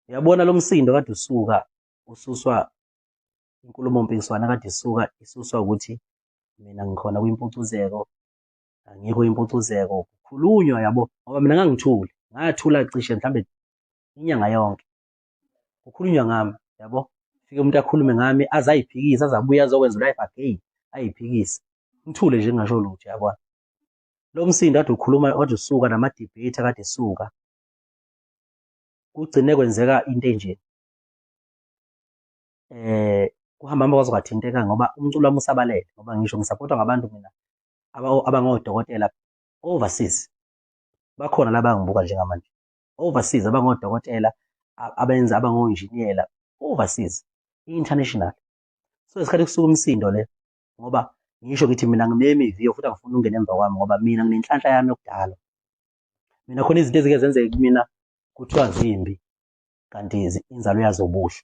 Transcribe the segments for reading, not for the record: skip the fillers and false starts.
Uyabona lo msindo kade usuka ususwa inkulumo mpikiswano kade isuka isuswa ukuthi mina ngikhona kwimpucuzeko angikho impucuzeko kukhulunywa yabo ngoba mina ngangithule ngathula cishe mhlambe inyanga yonke kukhulunywa ngami yabo fike umuntu akhulume ngami aze ayiphikise aze abuye azokwenza life again ayiphikise ngithule nje ngingasho lutho yabona lo msindo kade ukhuluma kade usuka nama-debate akade esuka kugcine kwenzeka into enje eh kuhamba hamba kwaze kwathinteka ngoba umculo wami usabalele ngoba ngisho ngisapotwa ngabantu mina abangodokotela overseas bakhona laba ngibuka njengamanje overseas abangodokotela abenza abangonjiniyela overseas international so isikhathi kusuka umsindo le ngoba ngisho ngithi mina ngimemi iviyo futhi angifuni ukungena emva kwami ngoba mina nginenhlanhla yami yokudala mina khona izinto ezike zenzeke kumina kuthiwa zimbi kanti inzalo yazo ubuhle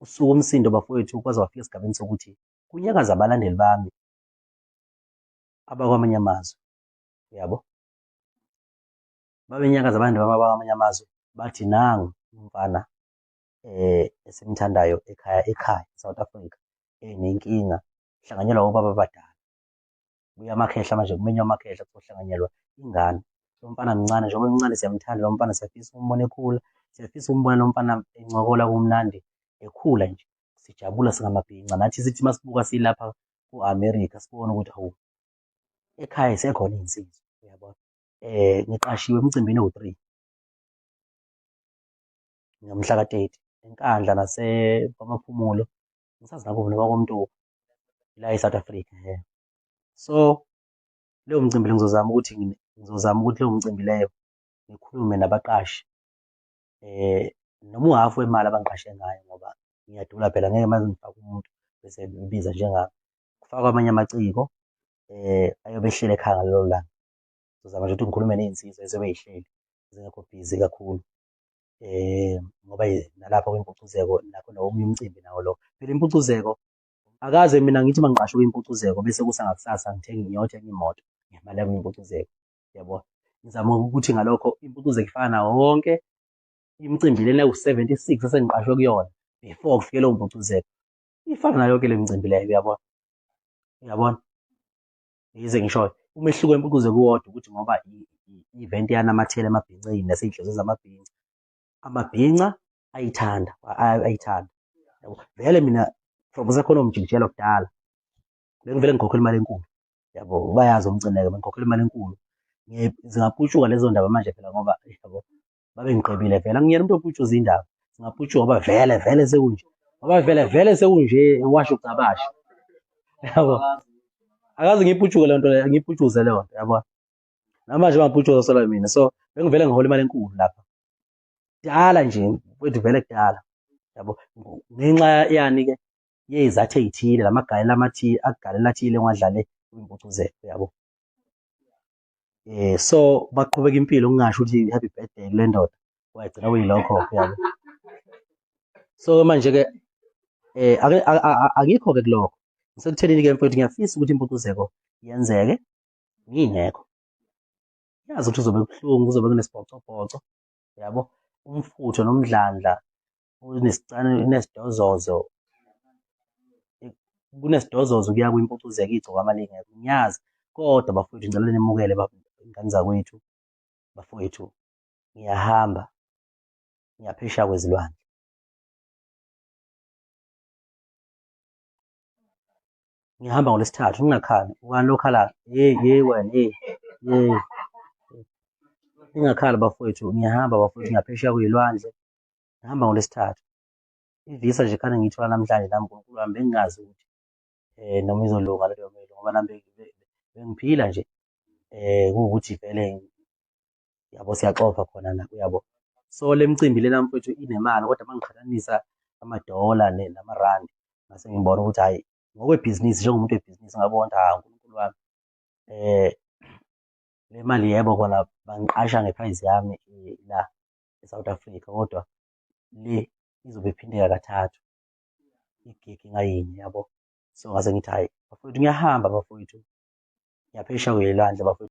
usuku umsindo bafowethu kwaze wafika esigabeni sokuthi kunyakaza abalandeli bami abakwamanye amazwe yabo babenyakaza abalandeli bami abakwamanye amazwe bathi nangu umfana eh esimthandayo ekhaya ekhaya South Africa enenkinga hlanganyelwa obaba abadala buya amakhehla manje kumenywa amakhehla kuzohlanganyelwa ingane lo mfana mncane njengoba emncane siyamthanda lo mfana siyafisa ukumbona ekhula siyafisa ukumbona lo mfana encokola kumnandi ekhula nje sijabula singamabhinca nathi sithi masibuka silapha ku-America sibone ukuthi hawu ekhaya isekhona iy'nsizwa uyabona eh ngiqashiwe emcimbini ewu-3 ngomhla ka-30 eNkandla naseKwaMaphumulo ngisazi nakuphi noma koMtuba la e-South Africa yeah. So leyo mcimbi ngizozama ukuthi ngizozama ukuthi leyo mcimbi leyo ngikhulume nabaqashi eh noma uhhafu wemali abangiqashe ngayo ngoba ngiyadula phela ngeke manje ngifake umuntu bese ngibiza njengami kufakwa amanye amaciko eh ayobe ehlele ekhaya ngalelo langa ngizozama nje ukuthi ngikhulume ney'nsizwa ezobe y'hleli zingekho busy kakhulu eh ngoba nalapha kwimpucuzeko nakho nomunye umcimbi nawo lo phela impucuzeko akaze mina ngithi mangiqashwe kwimpucuzeko bese kusa ngakusasa ngithenge ngiyothenga imoto ngemali yami impucuzeko yabo ngizama ukuthi ngalokho impucuzeko ifana nawo wonke imicimbi lena ewu-76 esengiqashwe kuyona before kufike leyo mpucuzeko ifana nayo yonke le micimbi leyo uyabona uyabona yize ngisho umehluko wempucuzo kuwodwa ukuthi ngoba i-event yanamathela emabhinceni nasey'nhlizweni zamabhinca amabhinca ayithanda ayithanda yabo vele mina from kusekhona umjikijelo kudala bengivele ngikhokhela imali enkulu yabo bayazi umcineke bengikhokhela imali enkulu zingaputshuka lezo ndaba manje phela ngoba yabo babengiqebile vele angiyena umuntu oputshuza indaba singaputshuka ngoba vele vele sekunje ngoba vele vele sekunje washo ucabasha yabo akaze ngiyiputshuke leyo nto leyo ngiyiputshuze leyo nto yabo namanje bangiputshuza sola mina so bengivele ngihola imali enkulu lapha kudala nje kwethu vele kudala yabo ngenxa yani ke yezathu ey'thile lamagalela amathile agalela athile engiwadlale kwimpucuzeko yabo Eh so baqhubeka impilo ngingasho ukuthi happy birthday kule ndoda wagcina kuyilokho yabo. So manje ke eh akikho ke kulokho. Ngisekuthenini ke mfowethu ngiyafisa ukuthi impucuzeko yenzeke ngingekho. Yazi ukuthi kuzobe kubuhlungu kuzobe kunesibhocobhoco yabo umfutho nomdlandla unesicane unesidozozo kunesidozozo kuya kwimpucuzeko igcokama lingekho ngiyazi kodwa bafowethu ngicela nimukele ingane zakwethu bafowethu ngiyahamba ngiyaphesha kwezilwandle ngihamba ngolwesithathu ngingakhali ubani lokhalayo hey hey wena hey hey ngingakhali bafowethu ngiyahamba bafowethu ngiyaphesheya kwezilwandle ngihamba ngolwesithathu ivisa nje khane ngiyithola namhlanje nami uNkulunkulu wami bengingazi ukuthi eh noma izolunga leyo melo ngoba nami bengiphila nje eh kuwukuthi vele yabo siyaxova khona la uyabo so le mcimbi lena mfowethu inemali kodwa uma ngiqhathanisa amadola namarandi ngase ngibona ukuthi hhayi ngokwebhizinisi njengomuntu webhizinisi ngabona ukuthi hawu uNkulunkulu wami eh le mali yebo kona bangiqasha ngeprice yami la e-South Africa kodwa le izobe iphindeka kathathu igigi ngayinye yabo so ngase ngithi hhayi bafowethu ngiyahamba bafowethu ngiyaphesha kwelwandle bafowethu.